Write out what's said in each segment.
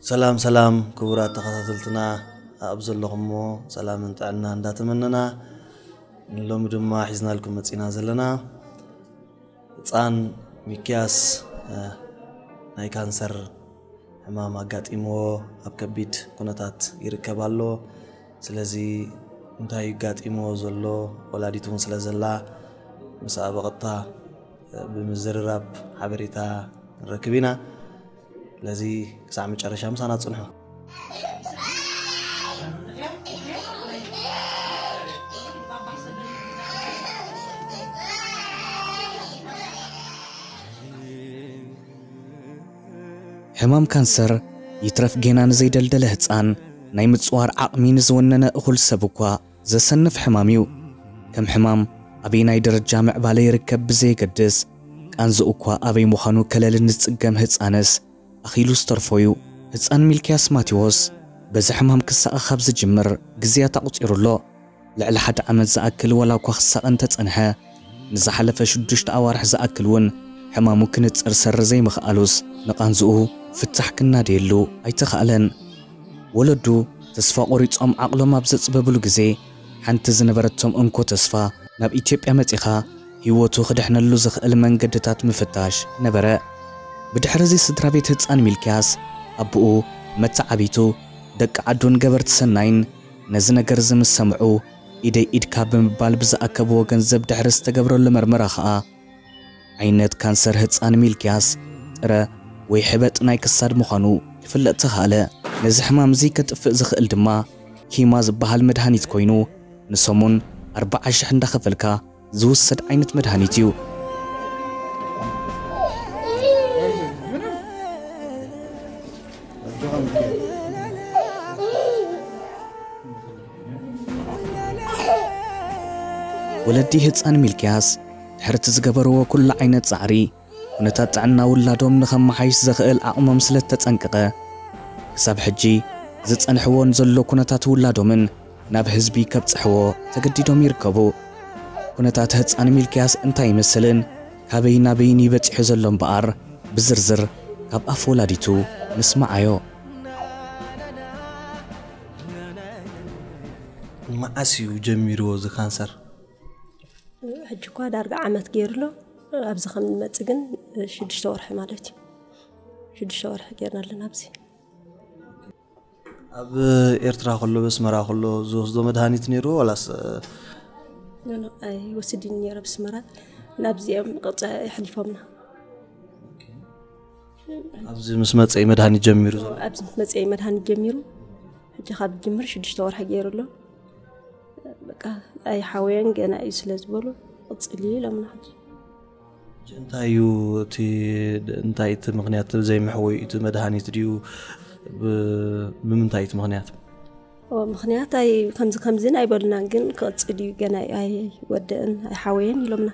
ሰላም ሰላም ክቡራት ተኸታተልትና ኣብ ዘለኹሞ ሰላምን ጥዕና እንዳተመነና ንሎሚ ድማ ሒዝናልኩም መጺና ዘለና ህፃን ሚኪያስ እ፣ ናይ ካንሰር ሕማም ኣጋጢምዎ ኣብ ከቢድ ኩነታት ይርከብ ኣሎ። ስለዚ እንታይ ይጋጢምዎ ዘሎ ወላዲት እውን ስለ ዘላ ምስኣ ብቐጥታ እ፣ ብምዝርራብ ሓበሬታ ንረክብ ኢና። ስለዚ ክሳዕ መጨረሻ ምሳና ጽንሑ። ሕማም ካንሰር ይትረፍ ጌና ንዘይደልደለ ህፃን ናይ ምፅዋር ዓቕሚ ንዝወነነ እኹል ሰብ እኳ ዘሰንፍ ሕማም እዩ። ከም ሕማም ኣበይ ናይ ደረጃ ምዕባለ ይርከብ ብዘየገድስ ቃንዝኡ እኳ ኣበይ ምዃኑ ከለል ንዝፅገም ህፃንስ ኣኺሉ ዝተርፎ እዩ። ህፃን ሚልክያስ ማቴዎስ በዚ ሕማም ክሳቐ ካብ ዝጅምር ግዜያት ኣቑፂሩ ኣሎ። ልዕሊ ሓደ ዓመት ዝኣክል ዋላ እኳ ክሳቐ እንተጸንሐ፣ ንዝሓለፈ ሽዱሽተ ኣዋርሕ ዝኣክል እውን ሕማሙ ክንጽር ሰሪ ዘይምኽኣሉስ ንቓንዝኡ ፍታሕ ክናደየሉ ኣይተኻእለን። ወለዱ ተስፋ ቆሪጾም ዓቕሎም ኣብ ዘጽበብሉ ግዜ፣ ሓንቲ ዝነበረቶም እንኮ ተስፋ ናብ ኢትዮጵያ መጺኻ ህይወቱ ክድሕነሉ ዝኽእል መንገድታት ምፍታሽ ነበረ። ብድሕሪ እዚ ስድራ ቤት ህጻን ሚልክያስ ኣቦኡ መተዓቢቱ ደቂ ዓዱን ገበርቲ ሰናይን ነዚ ነገር እዚ ምስ ሰምዑ ኢደይ ኢድካ ብምባል ብዝኣከብዎ ገንዘብ ድሕሪ ዝተገብረሉ መርመራ ኸኣ ዓይነት ካንሰር ህጻን ሚልክያስ ጥረ ወይ ሕበጥ ናይ ክሳድ ምዃኑ ክፍለጥ ተኻእለ። ነዚ ሕማም እዚ ከጥፍእ ዝኽእል ድማ ኪማ ዝበሃል መድሃኒት ኮይኑ ንሰሙን ኣርብዓ ሽሕ እንዳኸፈልካ ዝውሰድ ዓይነት መድሃኒት እዩ። ወለዲ ህፃን ሚልክያስ ድሕርቲ ዝገበርዎ ኩሉ ዓይነት ፃዕሪ ኩነታት ጥዕና ውላዶም ንኸመሓይሽ ዘኽእል ዓቕሞም ስለ ዝተፀንቀቐ ክሳብ ሕጂ ዝፀንሕዎ ንዘሎ ኩነታት ውላዶምን ናብ ህዝቢ ከብፅሕዎ ተገዲዶም ይርከቡ። ኩነታት ህፃን ሚልክያስ እንታይ ይመስልን ካበይ ናበይን ይበፂሑ ዘሎ እምበኣር ብዝርዝር ካብ ኣፍ ወላዲቱ ንስማዓዮ። መዓስ እዩ ጀሚርዎ እዚ ካንሰር? ሕጂ እኳ ዳርጋ ዓመት ገይሩ ኣሎ። ኣብዚ ከም ንመፅእ ግን ሽዱሽተ ወርሒ ማለት እዩ። ሽዱሽተ ወርሒ ገይርና ኣለና ኣብዚ። ኣብ ኤርትራ ከሎ በስመራ ከሎ ዝወስዶ መድሃኒት ነይሩ ዋላስ? ኣይወስድን ነይረ ብስመራ ናብዚኦም ቅርፂ የሕሊፎምና። ኣብዚ ምስ መፀ መድሃኒት ጀሚሩ ዘሎ? ኣብዚ ምስ መፀ መድሃኒት ጀሚሩ ሕጂ ካብ ጅምር ሽዱሽተ ወርሒ ገይሩ ኣሎ። በቃ ኣይሓወየን ገና እዩ ስለ ዝበሉ ቅፅል እዩ ኢሎምና። ሕጂ እንታይ እዩ እቲ እንታይ እቲ ምክንያት ዘይምሕወዩ እቲ መድሃኒት ድዩ? ብ- ብምንታይ እቲ ምክንያት? ኦ፣ ምክንያት ኣይ ከምዚ ከምዚን ኣይበሉናን፣ ግን ክቕፅል እዩ ገና ኣይወደእን ኣይሓወየን ኢሎምና።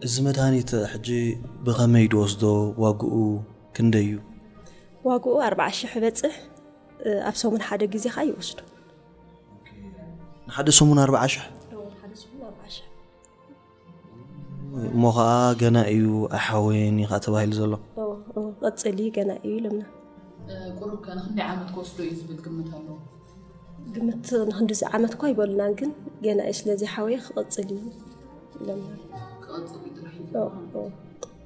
እዚ መድሃኒት ሕጂ ብኸመይ ድወስዶ? ዋግኡ ክንደይ እዩ? ዋግኡ ኣርባዓ ሽሕ በፅሕ። ኣብ ሰሙን ሓደ ግዜ ከዓ ይወስዶ። ንሓደ ሰሙን ኣርባዓ ሽሕ? እሞ ከዓ ገና እዩ ኣይሓወየን እዩ ከዓ ተባሂሉ ዘሎ። ቀፅል እዩ ገና እዩ ኢሎምና። ቁሩብ ከ ንክንደይ ዓመት ክወስዶ እዩ ዝብል ግምት ኣለዎ? ግምት ንክንድዚ ዓመት እኳ ይበሉናን፣ ግን ገና እዩ ስለዘይሓወየ ክቐፅል እዩ ኢሎምና። ክቐፅል እዩ ጥራሕ እዩ። ኦ፣ ኦ።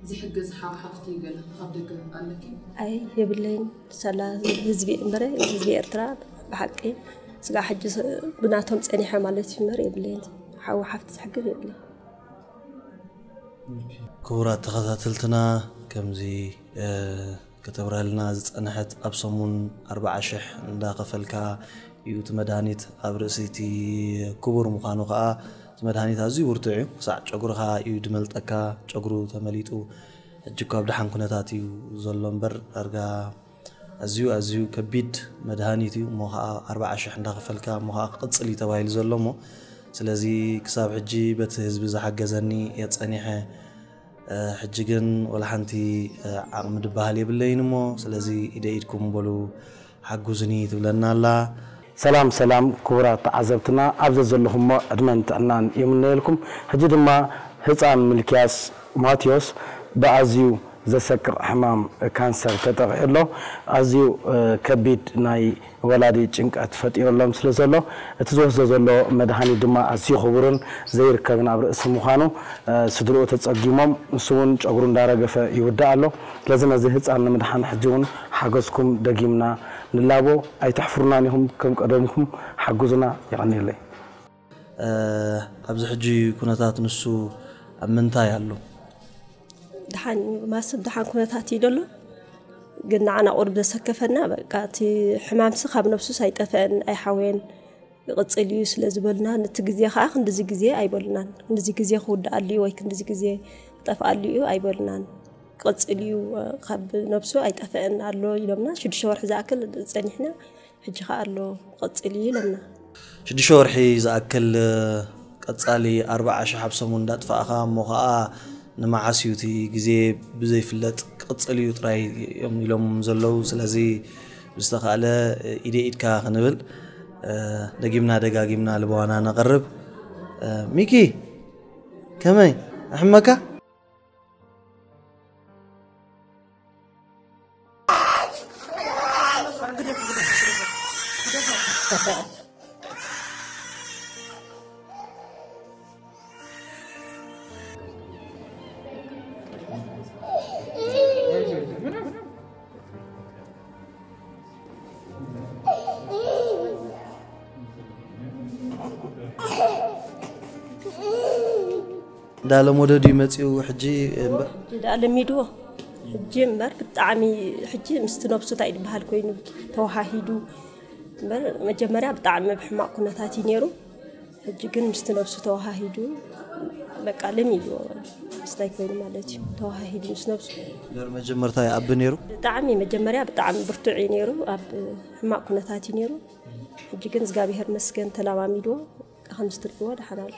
ዝሕግዝ ሓው ሓፍቲ ገለ ካብ ደገ ኣለኪ? ኣይ የብለይን። ሳላ ህዝቢ እምበረ ህዝቢ ኤርትራ ብሓቂ ስጋ ሕጂ ስ- ብናቶም ፀኒሐ ማለት እዩ እምበር የብለይን። ሓው ሓፍቲ ዝሕግዝ የብለይን። ክቡራት ተኸታተልትና ከምዚ እ፣ ከተብረልና ዝጸንሐት ኣብ ሰሙን ኣርብዓ ሽሕ እንዳኸፈልካ እዩ እቲ መድሃኒት ኣብ ርእሲ እቲ ክቡር ምዃኑ ከኣ እቲ መድሃኒት ኣዝዩ ብርቱዕ እዩ። ክሳዕ ጨጉርኻ እዩ ድመልጠካ፣ ጨጉሩ ተመሊጡ ሕጂ እኳ ኣብ ደሓን ኩነታት እዩ ዘሎ እምበር ዳርጋ ኣዝዩ ኣዝዩ ከቢድ መድሃኒት እዩ እሞ ከኣ ኣርብዓ ሽሕ እንዳኸፈልካ እሞ ከኣ ክቕጽል እዩ ተባሂሉ ዘሎ እሞ ስለዚ ክሳብ ሕጂ በቲ ህዝቢ ዝሓገዘኒ እየ ጸኒሐ። ሕጂ ግን ወላ ሓንቲ ዓቕሚ ድበሃል የብለይን እሞ ስለዚ ኢደ ኢድኩም በሉ ሓጉዝኒ ትብለና ኣላ። ሰላም ሰላም ክቡራት ተዓዘብትና ኣብ ዘዘለኹሞ ዕድመን ጥዕናን ይምነየልኩም። ሕጂ ድማ ህፃን ሚልክያስ ማቴዎስ ብኣዝዩ ዘሰቅቕ ሕማም ካንሰር ተጠቒዑ ኣሎ። ኣዝዩ ከቢድ ናይ ወላዲ ጭንቀት ፈጢሩሎም ስለ ዘሎ፣ እቲ ዝወስዶ ዘሎ መድሃኒት ድማ ኣዝዩ ክቡርን ዘይርከብን ኣብ ርእሲ ምዃኑ፣ ስድርኡ ተጸጊሞም፣ ንሱ እውን ጨጉሩ እንዳረገፈ ይውዳእ ኣሎ። ስለዚ ነዚ ህጻን ንምድሓን ሕጂ እውን ሓገዝኩም ደጊምና ንላቦ። ኣይተሕፍሩናን ኢኹም፣ ከም ቀደምኩም ሓግዙና። የቐንየለይ። ኣብዚ ሕጂ ኩነታት ንሱ ኣብ ምንታይ ኣሎ? ደሓን ማስብ ደሓን ኩነታት እዩ ዘሎ። ግን ንዓና ቁሩብ ዘሰከፈና በቃ እቲ ሕማምሲ ካብ ነብሱስ ኣይጠፈአን ኣይሓወየን ይቕጽል እዩ ስለ ዝበሉና፣ ነቲ ግዜ ከዓ ክንድዚ ግዜ ኣይበሉናን። ክንድዚ ግዜ ክውድኣሉ እዩ ወይ ክንድዚ ግዜ ክጠፍኣሉ እዩ ኣይበሉናን። ክቕጽል እዩ፣ ካብ ነብሱ ኣይጠፍአን ኣሎ ኢሎምና። ሽዱሽተ ወርሒ ዝኣክል ጸኒሕና። ሕጂ ከኣ ኣሎ ክቕጽል እዩ ኢሎምና። ሽዱሽተ ወርሒ ዝኣክል ቀጻሊ ኣርብዓ ሽሕ ኣብ ሰሙን እንዳጥፋእኻ እሞ ኸኣ ንመዓስ እዩ እቲ ግዜ ብዘይፍለጥ ክቕጽል እዩ ጥራይ እዮም ኢሎም ዘለዉ። ስለዚ ብዝተኻእለ ኢደ ኢድካ ክንብል ደጊምና ደጋጊምና ልበዋና ነቕርብ። ሚኪ ከመይ ኣሕመካ? እንዳለመዶ ድዩ መፂኡ ሕጂ እምበር? ሕጂ ደኣ ለሚድዎ። ሕጂ እምበር ብጣዕሚ ሕጂ ምስቲ ነብሱ እንታይ ዝበሃል ኮይኑ ተወሃሂዱ እምበር መጀመርያ ብጣዕሚ ኣብ ሕማቕ ኩነታት እዩ ነይሩ። ሕጂ ግን ምስቲ ነብሱ ተወሃሂዱ በቃ ለሚድዎ ምስታይ ኮይኑ ማለት እዩ። ተወሃሂዱ ምስ ነብሱ። እምበር መጀመርታ ይኣቢ ነይሩ? ብጣዕሚ መጀመርያ ብጣዕሚ ብርቱዕ እዩ ነይሩ። ኣብ ሕማቕ ኩነታት እዩ ነይሩ። ሕጂ ግን እግዚኣብሔር መስገን ተለማሚድዎ። በቃ ከምዚ ትርእይዎ ደሓን ኣሎ።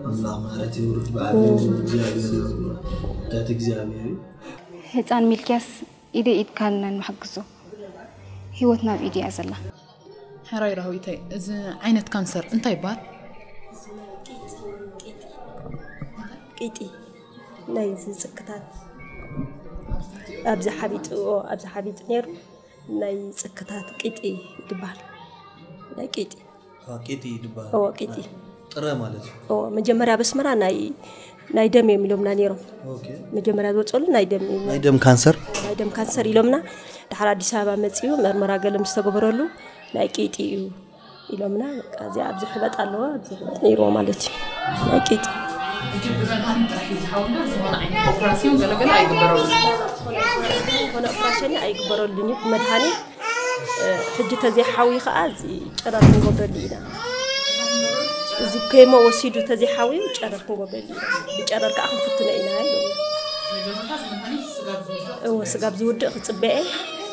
ኣምላኽ ማለት ይውርድ ብዓቢኡ እግዚኣብሔር ይውርድ። እንታይ እግዚኣብሔር እዩ? ህፃን ሚልክያስ ኢደ ኢድካ ንሓግዞ። ህይወት ናብ ኢድ እያ ዘላ። ሕራይ ራህዊተይ፣ እዚ ዓይነት ካንሰር እንታይ ይበሃል? ቂጢ ናይ ዝፅክታት ኣብዚ ሓቢጡ ኣብዚ ሓቢጡ ነይሩ። ናይ ጽክታት ቂጢ ይበሃል። ናይ ቂጢ። ኣዎ፣ ቂጢ ይበሃል። ኣዎ፣ ቂጢ። ጥረ ማለት እዩ። ኣዎ፣ መጀመርያ ኣብ ኣስመራ ናይ ናይ ደም እዮም ኢሎምና ነይሮም። ኦኬ። መጀመርያ ዝወፀሉ ናይ ደም እዩ። ናይ ደም ካንሰር? ናይ ደም ካንሰር ኢሎምና። ድሓር ኣዲስ ኣበባ መፂኡ መርመራ ገለ ምስ ተገበረሉ ናይ ቂጢ እዩ ኢሎምና። በቃ እዚኣ ኣብዚ ሕበጥ ኣለዋ፣ ኣብዚ ሕበጥ ነይርዎ ማለት እዩ። ናይ ቂጢ። ሕጂ ብመድሃኒት ጥራሕ እዩ ዝሓውና፣ ዝኾነ ዓይነት ኦፕራሲዮን ገለገለ ኣይግበረሉን። ዝኾነ ኦፕራሲዮን ኣይግበረሉን እዩ ብመድሃኒት። ሕጂ ተዘይሓዊ ከዓ እዚ ጨረር ክንገብረሉ ኢና። እዚ ኬሞ ወሲዱ ተዘይሓዊ ጨረር ክንገብረሉ ኢና። ብጨረር ከዓ ክንፍትኖ ኢና ኢሎምና። እዎ፣ ስጋብ ዝውድእ ክፅበየ፣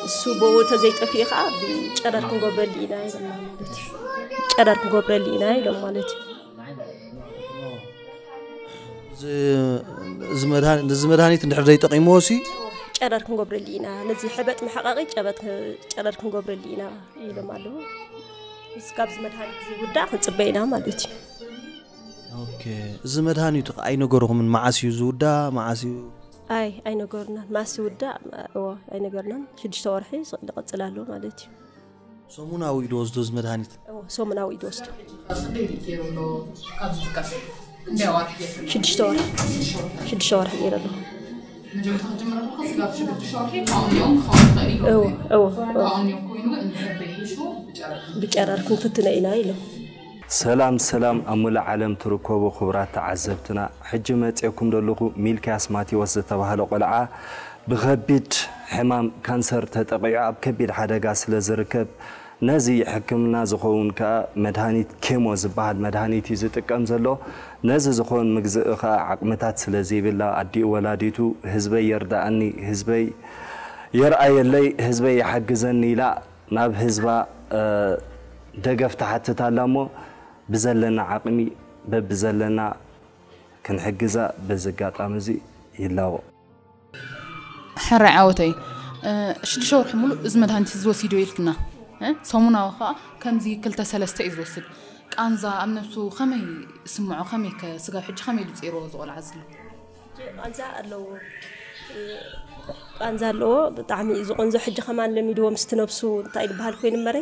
እሱ ብኡ ተዘይጠፊኡ ከዓ ብጨረር ክንገብረሉ ኢና ኢሎምና ማለት እዩ። ጨረር ክንገብረሉ ኢና ኢሎም ማለት እዩ። እዚ መድሃኒት እንድሕር ዘይጠቒምዎ ሲ? ጨረር ክንገብረሉ ኢና፣ ነዚ ሕበጥ መሓቐቒ ጨረር ክንገብረሉ ኢና ኢሎም ኣለዉ። ስጋብ እዚ መድሃኒት ዝውዳእ ክንፅበ ኢና ማለት እዩ። ኦኬ፣ እዚ መድሃኒቱ ከ ኣይነገርኹምን? መዓስ እዩ ዝውዳእ? መዓስ እዩ? ኣይ ኣይነገሩናን። ማስ ይውዳእ እዎ ኣይነገርናን። ሽዱሽተ ወርሒ ዝቕፅል ኣለዎ ማለት እዩ። ሰሙናዊ ዶ ዝወስዶ እዚ መድሃኒት? እዎ ሰሙናዊ ዶ ወስዶ። ሽዱሽተ ወርሒ ሽዱሽተ ወርሒ ነይረ ኣለኹ። ብጨረር ክንፍትነ ኢና ኢሎም። ሰላም ሰላም ኣብ ሙሉእ ዓለም ትርከቡ ክቡራት ተዓዘብትና፣ ሕጂ መፅየኩም ዘለኹ ሚልክያስ ማቴዎስ ዝተባህለ ቆልዓ ብኸቢድ ሕማም ካንሰር ተጠቒዑ ኣብ ከቢድ ሓደጋ ስለ ዝርከብ ነዚ ሕክምና ዝኸውን ከኣ መድሃኒት ኬሞ ዝበሃል መድሃኒት እዩ ዝጥቀም ዘሎ። ነዚ ዝኸውን ምግዝእ ከኣ ዓቕምታት ስለ ዘይብላ ኣዲኡ ወላዲቱ ህዝበይ የርድኣኒ፣ ህዝበይ የርኣየለይ፣ ህዝበይ ይሓግዘኒ ኢላ ናብ ህዝባ ደገፍ ትሓትት ኣላ እሞ ብዘለና ዓቕሚ በብዘለና ክንሕግዛ በዚ ኣጋጣሚ እዚ ይላቦ። ሕራይ ዓወተይ ሽዱሽተ ወርሒ ሙሉእ እዚ መድሃኒት እዚ ወሲዶ ኢልክና ሰሙናዊ ከዓ ከምዚ ክልተ ሰለስተ እዩ ዝወስድ። ቃንዛ ኣብ ነብሱ ከመይ ስምዖ? ከመይ ከ ስጋብ ሕጂ ከመይ ድጽይርዎ ዝቆልዓ ዘሎ? ቃንዛ ኣለዎ። ቃንዛ ኣለዎ። ብጣዕሚ እዩ ዝቆንዞ። ሕጂ ከማን ለሚድዎ ምስቲ ነብሱ እንታይ ዝበሃል ኮይኑ እምበረ፣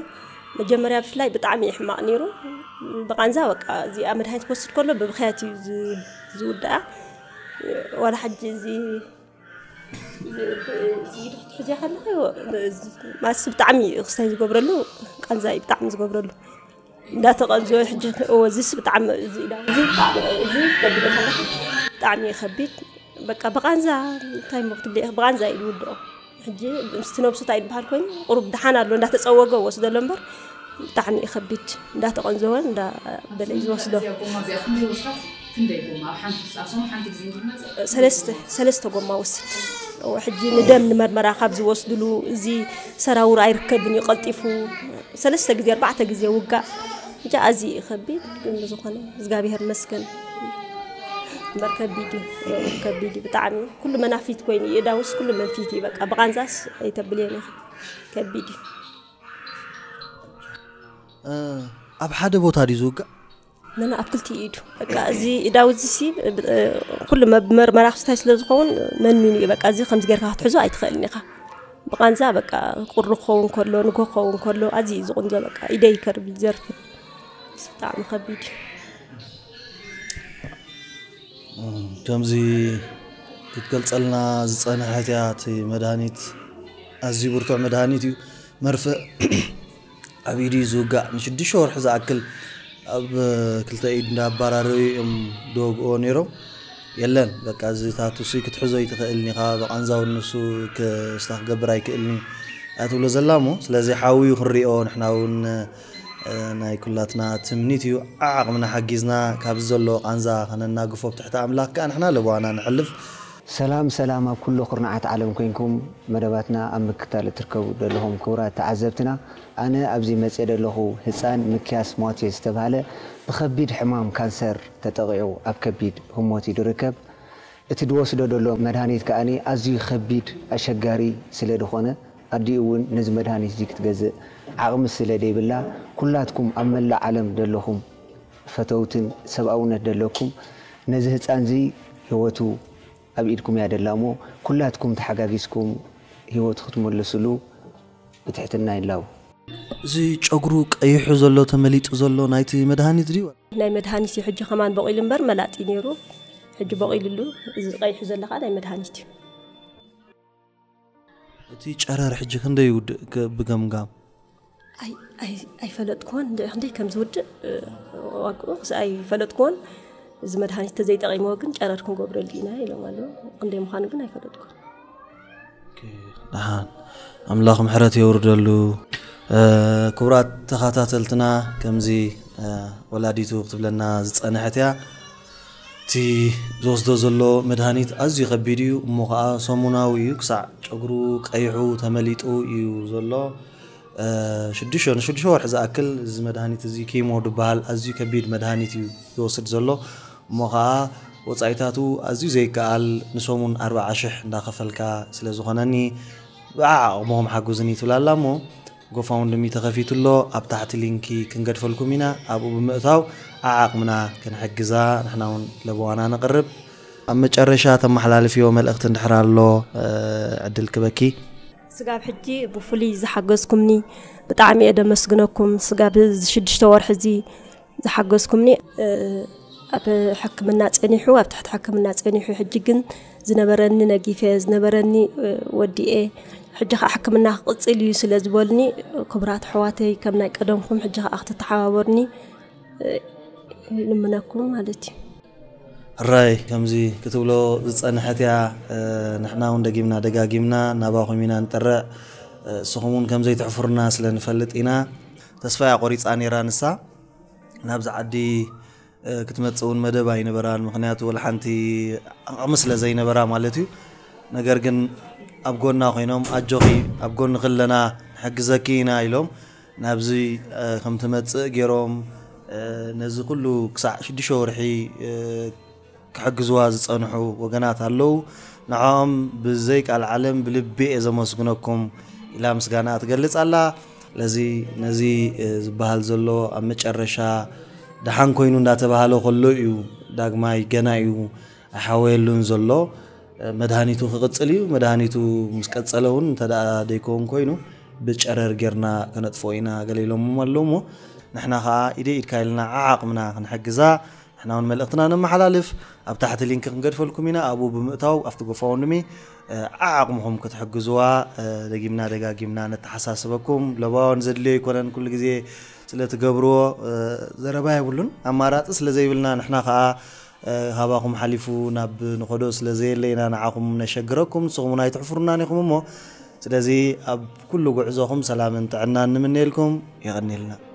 መጀመርያ ብፍላይ ብጣዕሚ እዩ ሕማቕ ነይሩ። ብቃንዛ በቃ እዚኣ መድሃኒት ክወስድ ከሎ ብብኽያት እዩ ዝ- ዝውድኣ። ዋላ ሕጂ እዚ እዚ ትሕዝያ ከለኺ ማስ ብጣዕሚ ክስታይ ዝገብረሉ፣ ቃንዛ እዩ ብጣዕሚ ዝገብረሉ። እንዳተቐንዞ ሕጂ እዎ እዚስ ብጣዕሚ እዚ ኢዳ እዚ ብጣዕሚ እዚ ከቢድ እዩ። ብጣዕሚ እዩ ከቢድ። በቃ ብቃንዛ እንታይ እሞ ክትብሊ ኢኺ፣ ብቃንዛ እዩ ዝውድኦ። ሕጂ ምስቲ ነብሱ እንታይ ዝበሃል ኮይኑ ቁሩብ ደሓን ኣሎ እንዳተፀወገ ወስደሎ እምበር ብጣዕሚ እዩ ከቢድ። እንዳተቐንዘወ እንዳበለ እዩ ዝወስዶ። እዚኣ ጎማ እዚኣ ክንደይ ወስዳ? ክንደይ ጎማ ኣብ ሓንቲ ኣብ ሰሙን ሓንቲ ግዜ እንድመጽእ? ሰለስተ ሰለስተ ጎማ ወስድ። እዎ፣ ሕጂ ንደም ንመርመራ ካብ ዝወስድሉ እዚ ሰራውር ኣይርከብን እዩ ቀልጢፉ። ሰለስተ ግዜ ኣርባዕተ ግዜ ውጋእ። ብቻ ኣዝዩ እዩ ከቢድ፣ ግን ብዝኾነ እግዚኣብሔር ይመስገን እምበር ከቢድ እዩ። ከቢድ እዩ ብጣዕሚ። ኩሉ መናፊት ኮይኑ እዩ፣ እዳውስ ኩሉ መንፊት እዩ። በቃ ብቃንዛስ ኣይተብልየን ኢኺ። ከቢድ እዩ። ኣብ ሓደ ቦታ ድዩ ዝውጋእ? ነና ኣብ ክልቲኡ ኢዱ። በቃ እዚ እዳው እዚ ሲ ኩሉ መብ- መርመራ ክስታይ ስለ ዝኸውን መንሚኑ እዩ። በቃ እዚ ከምዚ ጌርካ ክትሕዞ ኣይትኽእልን ኢኻ። ብቃንዛ በቃ ቁሪ ክኸውን ከሎ፣ ንግሆ ክኸውን ከሎ ኣዝዩ እዩ ዝቕንዞ። በቃ ኢደይ ከርብ ይዘርፍን። ብጣዕሚ ከቢድ እዩ። እም፣ ከምዚ ክትገልጸልና ዝጸንሐት እያ። እቲ መድሃኒት ኣዝዩ ብርቱዕ መድሃኒት እዩ። መርፍእ ኣብ ኢዱ እዩ ዝውጋእ። ንሽዱሽተ ወርሒ ዝኣክል ኣብ ክልተ ኢድ እንዳኣባራረዩ እዮም ዝወግኦ ነይሮም። የለን በቃ እዚ ታቱሲ ክትሕዞ ይትኽእልን ኢኻ፣ ብቃንዛውን ንሱ ክስታ ክገብር ኣይክእልን እዩ እያ ትብሎ ዘላ እሞ፣ ስለዚ ሓውዩ ክንሪኦ ንሕና እውን እ፣ ናይ ኩላትና ትምኒት እዩ። ዓዓቕምና ሓጊዝና ካብዚ ዘሎ ቃንዛ ከነናግፎ ብትሕቲ ኣምላኽ ከኣ ንሕና ለበዋና ንሕልፍ። ሰላም ሰላም ኣብ ኩሉ ኩርናዓት ዓለም ኮይንኩም መደባትና ኣብ ምክታል እትርከቡ ዘለኹም ክቡራት ተዓዘብትና፣ ኣነ ኣብዚ መጽየ ዘለኹ ህጻን ምክያስ ሟቴ ዝተባህለ ብኸቢድ ሕማም ካንሰር ተጠቒዑ ኣብ ከቢድ ህሞት እዩ ዝርከብ። እቲ ዝወስዶ ዘሎ መድሃኒት ከኣ ኣዝዩ ከቢድ ኣሸጋሪ ስለ ዝኾነ ኣዲኡ እውን ነዚ መድሃኒት እዚ ክትገዝእ ዓቕሚ ስለ ዘይብላ ኩላትኩም ኣብ መላእ ዓለም ዘለኹም ፈተውትን ሰብኣውነት ዘለኩም ነዚ ህፃን እዚ ህይወቱ ኣብ ኢድኩም እያ ደላ እሞ ኩላትኩም ተሓጋጊዝኩም ህይወቱ ክትመልስሉ ብትሕትና ይላው። እዚ ጨጉሩ ቀይሑ ዘሎ ተመሊጡ ዘሎ ናይቲ መድሃኒት ድዩ? ናይ መድሃኒት እዩ ሕጂ ከማን በቂሉ እምበር መላጥ እዩ ነይሩ። ሕጂ በቂሉሉ እዚ ቀይሑ ዘሎ ከዓ ናይ መድሃኒት እዩ። እቲ ጨረር ሕጂ ክንደይ ይውድእ ከ- ብገምጋም? ኣይፈለጥኩዎን እንደ ክንደይ ከም ዝውድእ ዋግኡ ክስ ኣይፈለጥኩዎን። እዚ መድሃኒት ተዘይጠቂምዎ ግን ጨረር ክንገብረሉ ኢና ኢሎም ኣለዉ። ክንደይ ምዃኑ ግን ኣይፈለጥኩን። ደሓን ኣምላኽ ምሕረት የውርደሉ። ክቡራት ተኸታተልትና ከምዚ ወላዲቱ ክትብለና ዝፀንሐት እያ። እቲ ዝወስዶ ዘሎ መድሃኒት ኣዝዩ ከቢድ እዩ እሞ ከዓ ሰሙናዊ እዩ። ክሳዕ ጨጉሩ ቀይሑ ተመሊጡ እዩ ዘሎ። ሽዱሽተ ንሽዱሽተ ወርሒ ዝኣክል እዚ መድሃኒት እዚ ኪሞ ዝበሃል ኣዝዩ ከቢድ መድሃኒት እዩ ዝወስድ ዘሎ። እሞ ከዓ ወፃኢታቱ ኣዝዩ ዘይከኣል ንሰሙን ኣርብዓ ሽሕ እንዳኸፈልካ ስለ ዝኾነኒ ብዓዓቕሞም ሓጉዝኒ ትብላላ እሞ ጎፋውንድሚ ተኸፊቱ ኣሎ። ኣብ ታሕቲ ሊንኪ ክንገድፈልኩም ኢና። ኣብኡ ብምእታው ዓዓቕምና ክንሕግዛ ንሕና እውን ለበዋና ነቕርብ። ኣብ መጨረሻ ተመሓላልፍዮ መልእኽቲ እንድሕር ኣሎ ዕድል ክበኪ። ስጋብ ሕጂ ብፍሉይ ዝሓገዝኩምኒ ብጣዕሚ እየ ደመስግነኩም። ስጋብ እዚ ሽዱሽተ ወርሒ እዚ ዝሓገዝኩምኒ ኣብ ሕክምና ፀኒሑ ኣብ ትሕቲ ሕክምና ፀኒሑ ሕጂ ግን ዝነበረኒ ነጊፈ ዝነበረኒ ወዲኤ ሕጂ ከዓ ሕክምና ክቕፅል እዩ ስለ ዝበሉኒ ክቡራት ኣሕዋተይ ከም ናይ ቀደምኩም ሕጂ ከዓ ክትተሓባበሩኒ ልምነኩም ማለት እዩ። ሕራይ ከምዚ ክትብሎ ዝፀንሐት እያ። ንሕና እውን ደጊምና ደጋጊምና ናባኹም ኢና ንጥርዕ። እስኹም እውን ከምዘይትሕፍሩና ስለ ንፈልጥ ኢና። ተስፋ እያ ቆሪፃ ነይራ ንሳ ናብዚ ዓዲ ክትመፅእ እውን መደብ ኣይነበራን። ምክንያቱ ወላ ሓንቲ ዓቕሚ ስለ ዘይነበራ ማለት እዩ። ነገር ግን ኣብ ጎና ኮይኖም ኣጆኺ ኣብ ጎንኺ ኣለና ንሕግዘኪ ኢና ኢሎም ናብዚ ከም ትመፅእ ገይሮም ነዚ ኩሉ ክሳዕ ሽዱሽተ ወርሒ ክሕግዝዋ ዝፀንሑ ወገናት ኣለዉ። ንዕኦም ብዘይ ቃል ዓለም ብልቢ እየ ዘመስግነኩም ኢላ ምስጋናኣ ትገልፅ ኣላ። ስለዚ ነዚ ዝበሃል ዘሎ ኣብ መጨረሻ ደሓን ኮይኑ እንዳተባሃለ ከሎ እዩ ዳግማይ ገና እዩ ኣይሓወየሉን ዘሎ። መድሃኒቱ ክቕጽል እዩ። መድሃኒቱ ምስ ቀጸለ እውን እንተ ደኣ ደይከውን ኮይኑ ብጨረር ጌርና ከነጥፍኦ ኢና ገለ ኢሎምዎም ኣለዉ እሞ ንሕና ኸኣ ኢደ ኢድካ ኢልና ዓዓቕምና ክንሕግዛ ንሕና እውን መልእኽትና ነመሓላልፍ። ኣብ ታሕቲ ሊንክ ክንገድፈልኩም ኢና። ኣብኡ ብምእታው ኣብቲ ጎፋውንድሚ ዓዓቕምኹም ክትሕግዝዋ ደጊምና ደጋጊምና ነተሓሳስበኩም። ለባውን ዘድልዮ ኣይኮነን ኩሉ ግዜ ስለ ትገብርዎ ዘረባ የብሉን ኣማራፂ ስለ ዘይብልና ንሕና ከዓ ካባኹም ሓሊፉ ናብ ንኸዶ ስለ ዘየለ ኢና ንዓኹም ነሸግረኩም ንስኹም እውን ኣይትሕፍሩናን ኢኹም እሞ ስለዚ ኣብ ኩሉ ጉዕዞኹም ሰላምን ጥዕናን ንምነየልኩም። የቐኒልና።